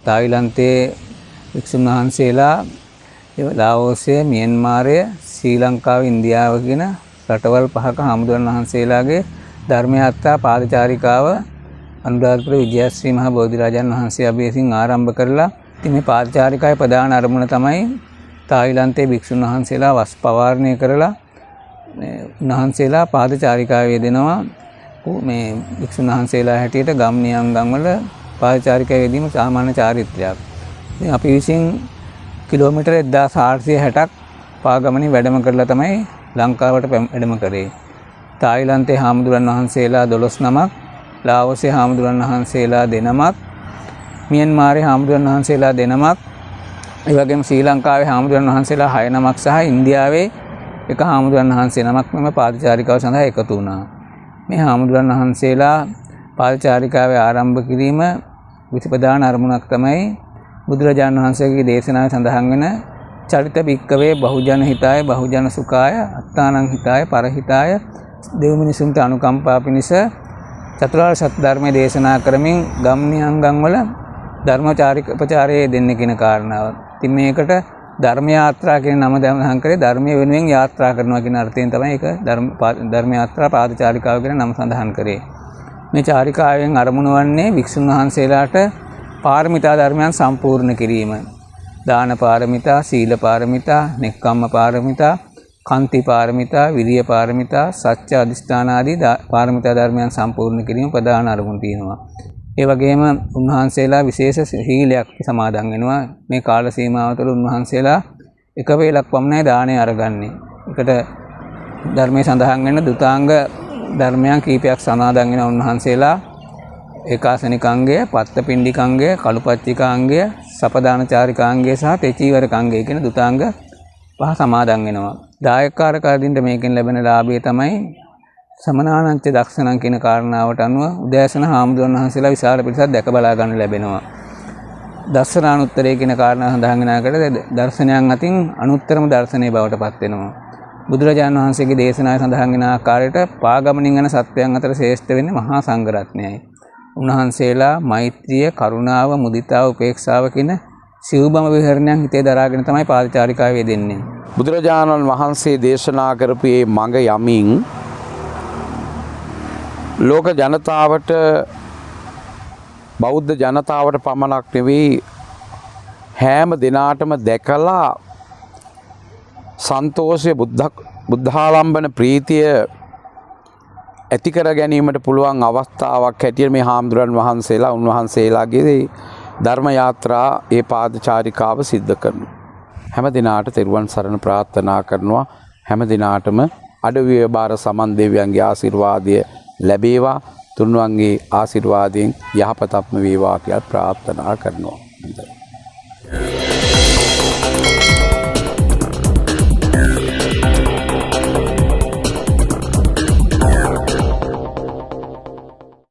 තායිලන්තයේ භික්ෂුන් වහන්සේලා, ලාઓසය, මියන්මාරය, ශ්‍රී ලංකාව, ඉන්දියාව කියන රටවල් පහක හාමුදුරන් වහන්සේලාගේ ධර්ම යාත්‍රා පාදචාරිකාව අනුරාධපුර විජයශ්‍රී මහ බෝධිරාජන් වහන්සේ අභියසින් ආරම්භ කරලා, ඉතින් මේ පාදචාරිකාවේ ප්‍රධාන අරමුණ තමයි තායිලන්තයේ භික්ෂුන් වහන්සේලා වස් පවාරණය කරලා මේ උන්වහන්සේලා පාදචාරිකාවේ යෙදෙනවා. මේ භික්ෂුන් වහන්සේලා හැටියට ගම් නියම් වල පාදචාරිකාවේ යෙදීම සාමාන්‍ය චාරිත්‍රයක්. ඉතින් අපි විසින් කිලෝමීටර් 1860ක් පාගමනින් වැඩම කරලා තමයි ලංකාවට වැඩම කරේ. තායිලන්තයේ හාමුදුරන් වහන්සේලා 12 නමක්, ලාઓසයේ හාමුදුරන් වහන්සේලා 2 නමක්, මියන්මාරයේ හාමුදුරන් වහන්සේලා 2 නමක්, ඒ වගේම ශ්‍රී ලංකාවේ හාමුදුරන් වහන්සේලා 6 නමක් සහ ඉන්දියාවේ එක හාමුදුරන් වහන්සේ නමක් මෙම පාදචාරිකාව සඳහා එකතු වුණා. මේ හාමුදුරන් වහන්සේලා පාදචාරිකාවේ ආරම්භ කිරීම විසිපදාන අරමුණක් තමයි බුදුරජාණන් වහන්සේගේ දේශනාවේ සඳහන් වෙන චරිත භික්කවේ බහුජන හිතාය බහුජන සුඛාය අත්තානං හිතාය පරහිතාය දෙව් මිනිසුන්ට අනුකම්පා පිණිස චතුරාර්ය සත්‍ය ධර්මයේ දේශනා කරමින් ගම් නියංගම් වල ධර්මචාරික ප්‍රචාරයේ දෙන්න කියන කාරණාව. ඉතින් මේකට ධර්ම යාත්‍රා කියන නම සඳහන් කරේ ධර්මයේ වෙනුවෙන් යාත්‍රා කරනවා කියන අර්ථයෙන් තමයි ඒක ධර්ම යාත්‍රා පාදචාරිකාව කියන නම සඳහන් කරේ. මේ චාරිකාවෙන් අරමුණ වන්නේ භික්ෂුන් වහන්සේලාට පාරමිතා ධර්මයන් සම්පූර්ණ කිරීම. දාන පාරමිතා, සීල පාරමිතා, නෙක්ඛම්ම පාරමිතා, කන්ති පාරමිතා, විරිය පාරමිතා, සත්‍ය අධිෂ්ඨාන ආදී පාරමිතා ධර්මයන් සම්පූර්ණ කිරීම ප්‍රධාන අරමුණ තියෙනවා. ඒ වගේම උන්වහන්සේලා විශේෂ සීලයක් සමාදන් වෙනවා. මේ කාල සීමාව තුළ උන්වහන්සේලා එක වේලක් පමණයි දාණය අරගන්නේ. ඒකට ධර්මයේ සඳහන් වෙන දුතාංග ධර්මයන් කීපයක් සමාදන් වෙන උන්වහන්සේලා ඒකාසනිකාංගය, පත්තපිණ්ඩිකාංගය, කළුපච්චිකාංගය, සපදානචාරිකාංගය සහ තෙචීවරකාංගය කියන දුතාංග පහ සමාදන් වෙනවා. දායකකාරකාදීන්ට මේකෙන් ලැබෙන ලාභය තමයි සමනානංච දක්ෂණං කියන කාරණාවට අනුව උදෑසන හාමුදුරන් වහන්සේලා විශාල පිරිසක් දැක බලා ගන්න ලැබෙනවා. දර්ශනානුත්තරය කියන කාරණා සඳහන් වෙන ආකාරයට දර්ශනයන් අතින් අනුත්තරම දර්ශනය බවට පත් වෙනවා. බුදුරජාණන් වහන්සේගේ දේශනාවේ සඳහන් වෙන ආකාරයට පාගමනින් යන සත්වයන් අතර ශ්‍රේෂ්ඨ වෙන්නේ මහා සංඝරත්නයයි. උන්වහන්සේලා මෛත්‍රිය, කරුණාව, මුදිතාව, උපේක්ෂාව කියන සිව්බම විහරණයන් හිතේ දරාගෙන තමයි පාදචාරිකාවේ යෙදෙන්නේ. බුදුරජාණන් වහන්සේ දේශනා කරපු මේ මඟ යමින් ලෝක ජනතාවට, බෞද්ධ ජනතාවට පමණක් නෙවෙයි හැම දෙනාටම දැකලා සන්තෝෂය, බුද්ධාලම්බන ප්‍රීතිය ඇති කර ගැනීමට පුළුවන් අවස්ථාවක් හැටියට මේ හාමුදුරන් වහන්සේලා උන්වහන්සේලාගේ ධර්ම යාත්‍රා ඒ පාදචාරිකාව සිද්ධ කරනවා. හැම දිනාට තෙරුවන් සරණ ප්‍රාර්ථනා කරනවා. හැම දිනාටම අඩවිය බාර සමන් දෙවියන්ගේ ආශිර්වාදය ලැබේවා. තුන්වන්ගේ ආශිර්වාදයෙන් යහපතක්ම වේවා කියලා ප්‍රාර්ථනා කරනවා. හොඳයි.